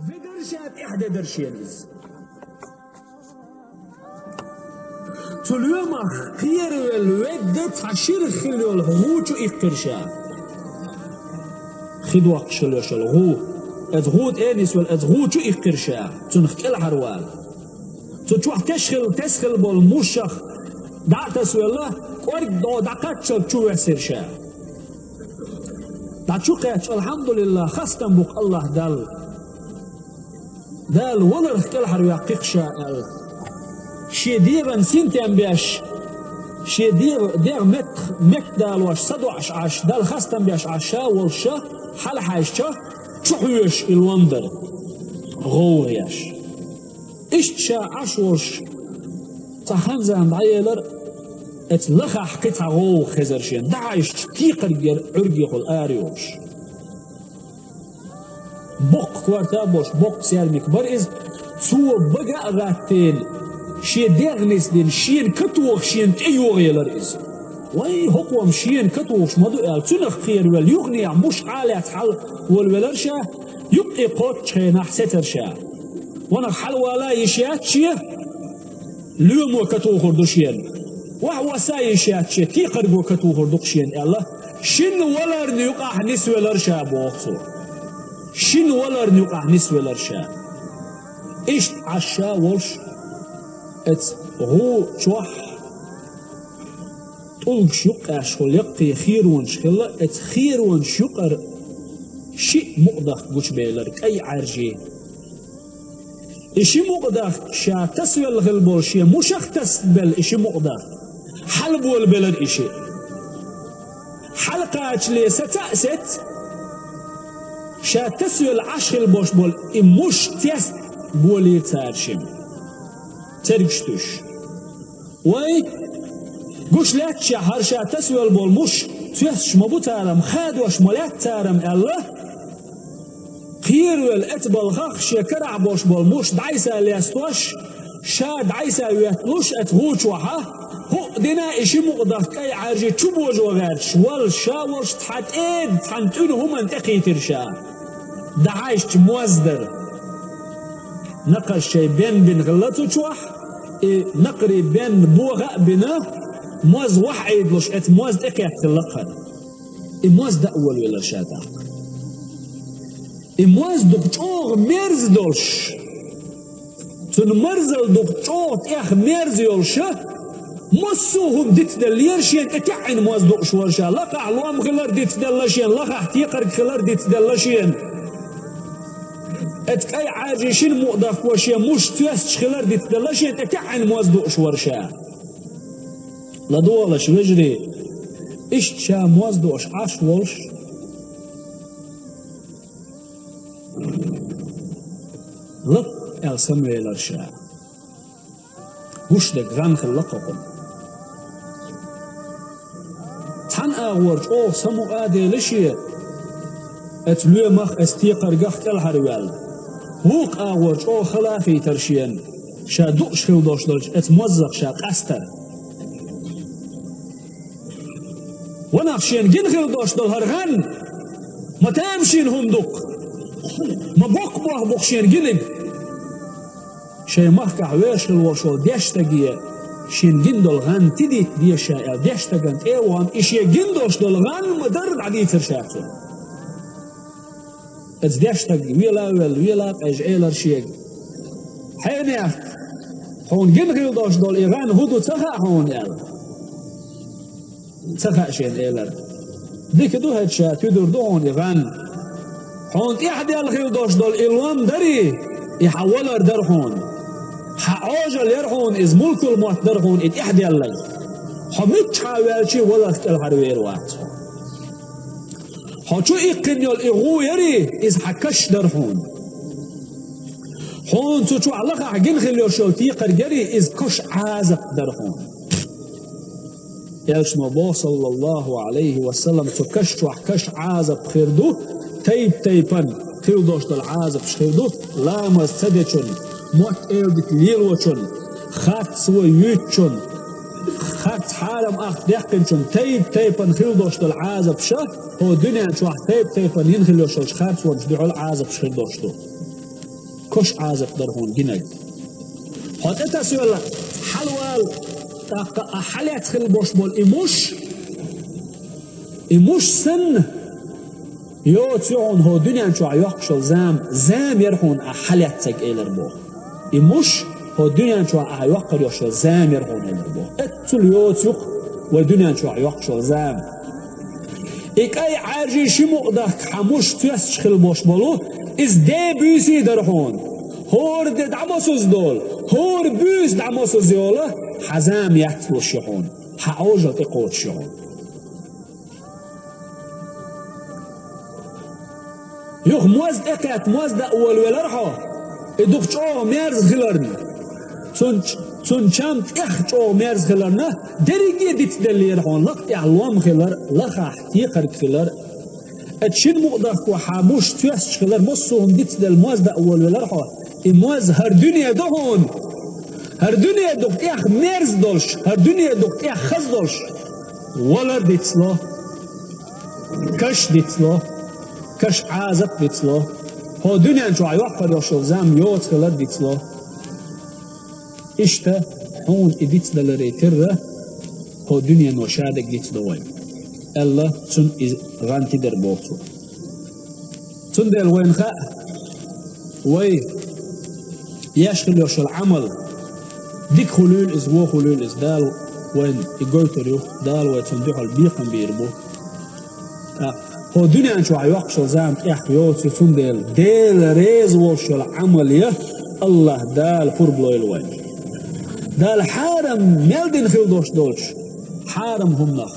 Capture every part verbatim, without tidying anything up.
Ведар ша, тӀехьа дедар шена иза. Цу лоьмах кхеравелла ведда цхьа шира хила йолу гӀу чу иккхира ша. Хи доккхуш хила йолу гӀу. Оцу гӀу тӀе нисвелла оцу гӀу чу иккхира ша, цунах кӀелхьарвала. Цу чохь теш хила, тес хила болу мушах дӀа а тасавелла, кӀорг дӀо дӀакхаччалц чу воьссира ша. ДӀа чу кхаьчча, алхьамдулиллахӀ, хастам бу-кх АллахӀ Далла. Дала валарх кӀелхьарваьккхи-кх ша аьлла. Шен дегӀан синтем беш, шен дегӀ-, дегӀ мет-, меттадалош, садоӀуш Ӏаш, Далла хастам беш Ӏаш ша волуш ша, хьалахьаьжча, чу хьоьжуш и лом дара, гӀовгӀа еш. Иштта ша Ӏаш волуш, цхьа хан-зама дӀаелира, оцу лахахь кхин цхьа гӀовгӀа хезара шена, дӀахьаьжча, текхарг яра Ӏуьргехула арайолуш. Боккха корта а болуш, боккха сермик бара иза. Цо бага а гӀаттийна, шен дегӀ нисдина, шена катоха, шена тӀейогӀаелира иза. Вай, хӀокхо-м шена катохуш ма ду аьлла, цунах кхеравелла, юханехьа муш Ӏалаьцна хьала волавелира ша, юккъе кхоччучу хенахь сецара ша. Ванах хьалавала йиш яц шен, лоьмо катухур ду шена. Охьаваса йиш яц шен, текхарго катухур ду-кх шена аьлла, шина валарна юкъахь нисвелира ша, боху цо. Шина валарна юкъахь нисвелира ша. Иштта Ӏаш ша волуш, оцу гӀу чохь тӀулгаш юккъехула яккхий херонаш хилла, оцу херонаш юкъара шиъ мукъадахка гучубелира, кӀай Ӏаьржий. И ши мукъадахка ша тасавелла хила болу шен мушах тасабелла и ши мукъадахка, хьалаболабелира и шиъ. Хьалакхачале саца а сецна, ша тасавелла Ӏаш хила болуш болу и муш тесна болийра цара шимма, цергаш туьйсуш. Вай, гуш лаьтташехь, хӀара ша тасавелла болу муш цоьстуш ма бу цара-м, хадош ма лаьтта цара-м аьлла, кхеравелла оцу балхах шен карахь болуш болу муш дӀасалестош, ша дӀасаветталуш оцу гӀу чохь, хӀуъа дина и ши мукъадахка кӀай Ӏаьржий чубожо гӀерташ, валла ша волуш цхьа тӀеда цхьана тӀуьнан хӀуманна тӀекхийтира ша. ДӀахьаьжча, моз дара. Накхаша шайн бен бина хилла цу чохь, и накхарийн бен боха а бина, моз вахьа Ӏийдалуш, оцу моз тӀекхетталла-кх хӀара. И моз дӀа а волавелира ша тӀаккха. И моз дукха чӀогӀа мерза долуш, цуьнан марзалла дукха чӀогӀа тӀех мерза йолуша, массо а хӀума дицделлера шена, тӀетаьӀӀина моз дууш вара ша. Лакхахь лом хилар дицделла шена, лахахь текхарг хилар дицделла шена. Оцу кӀай Ӏаьржий шина мукъадахко шен муш цоьстуш хилар дицделла шена, тӀетаьӀӀина моз дууш вара ша. ЛадогӀалаш, вежарий, иштта ша моз дууш Ӏаш волуш, лап аьлла самавелира ша. Гуш дерг гӀан хилла-кх хӀокхунна. Цхьана агӀор чӀогӀа самукъа а делла шен, оцу лоьмах, оцу текхаргах кӀелхьарваьлла, вукху агӀор чӀогӀа хала а хийтира шена, ша дууш хила долуш долчу оцу мозах ша къастар. Ванах, шена гина хила долуш долу хӀара гӀан ма тамашийна хӀума ду-кх, ма боккха болх бу-кх шена гинарг. Шайн махкахь вешан хила волуш волу деш стаге шена гина долу гӀан тидийта деза ша аьлла, деш стагана тӀе а вахана, и шен гина долуш долу гӀан ма-дарра дӀадийцира ша цунна. Оцу деш стаг вела а велла, вела а къежа, элира шега: «Хьенех, хьуна гина хила долуш долу и гӀан хӀун ду ца хаьа хьуна?» — аьлла. «Ца хаьа шена», — элира. «Дика ду хӀета, ша туьдур ду хьуна и гӀан. Хьуна тӀаьхьаделла хила долуш долу и лом дарий, и хьан валар дара хьуна. Хьан Ӏожалла яра хьуна иза, мулкал мотт дара хьуна и тӀаьхьаделларг. Хьо миччахьа ваьлча а валарх кӀелхьарвер вац хьо. Хьо чу иккхина йолу и гӀу ярий, иза хьан каш дара хьуна. Хьуна цу чохь лахахь гина хила йолуш йолу текхарг ярий, иза каш Ӏазап дара хьуна». Элчано боху, саллаллаху Ӏалайхи ва саллам: «Цу каш чохь каш Ӏазап хир ду, тайп-тайпана хила долуш долу Ӏазапаш хир ду, ламаз ца дечунна, мотт-эладита лелочунна, харц вай юьйцучунна, харц хьарам ахча даьккхинчунна, тайп-тайпана хила долуш долу Ӏазапаш, хӀокху дуьнен чохь тайп-тайпана йина хила йолуш йолчу харцонаш дуьхьал Ӏазапаш хир долуш ду». Каш Ӏазап дар хьуна гинарг. Хьо тӀетасавелла, хьалавала, тӀаккха а хьалаьцна хила бош бола и муш, и муш санна, йоцу ю хьуна хӀо дуьнен чохь йоккхуш йолу зама, зама яра хьуна ахь хьалаьцнарг, элира боху. И муш хӀо дуьнен чохь ахь йоккхур йолуш йолу зама яра хьуна, элира боху. Эццул йоцу ю-кх вай дуьнен чохь йоккхуш йолу зама. И кӀай Ӏаьржий ши мукъа дахка хьан муш тоьссаш хила бош болу, иза де буьйсий дара хьуна. ХӀора де дӀамосаза долу, хӀора буьйса дӀамосаза йолу, хьан зама яц луш ю хьуна, хьан Ӏожалла тӀекхочуш ю хьуна. Юха моз тӀекхетта, моз даа волавелара хьо, и дукха чӀогӀа мерза хиларна. Цун, цун чам тӀех чӀогӀа мерза хиларна, дерриге а дицделлера хьуна, лакха тӀехь лом хилар, лахахь текхарг хилар. Эцу шина мукъа дахка хьан муш тоьссаш хилар, массо а хӀума дицделла моз даа волавелара хьо. И моз хӀара дуьне ду хьуна. ХӀара дуьне дукха тӀех мерза долуш, хӀара дуьне дукха тӀех хаза долуш. Валар дицло, каш дицло, каш Ӏазап дицло, хӀо дуьнен чохь йоккхур йолуш йолу зама йоцу хилар дицло. Иштта хьуна и дицдаларе терра, хӀо дуьнено шадерг дицдо вайна, аьлла, цунна иза гӀан тидара боху цо. Цундела вайна хаьа, вай еш хила йолуш йолу Ӏамал, дика хуьлийла иза, вон хуьлийла иза, Дала вайна и гойтур ю, Дала вай цунна дуьхьал бекхам бийр бу. ТӀаккха хӀо дуьнен чохь йоккхуш йолу зама тӀех йоцу ю, цундела Дела реза волуш йолу Ӏамал я, АллахӀ Дала пурба лойла вайна. Дала хьарам мел дина хила дош долчу хьарам хӀуманах,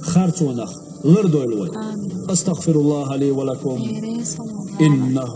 харцонах лардойла вай. Амин. أستغفر الله لي ولكم. Реза волу. إنه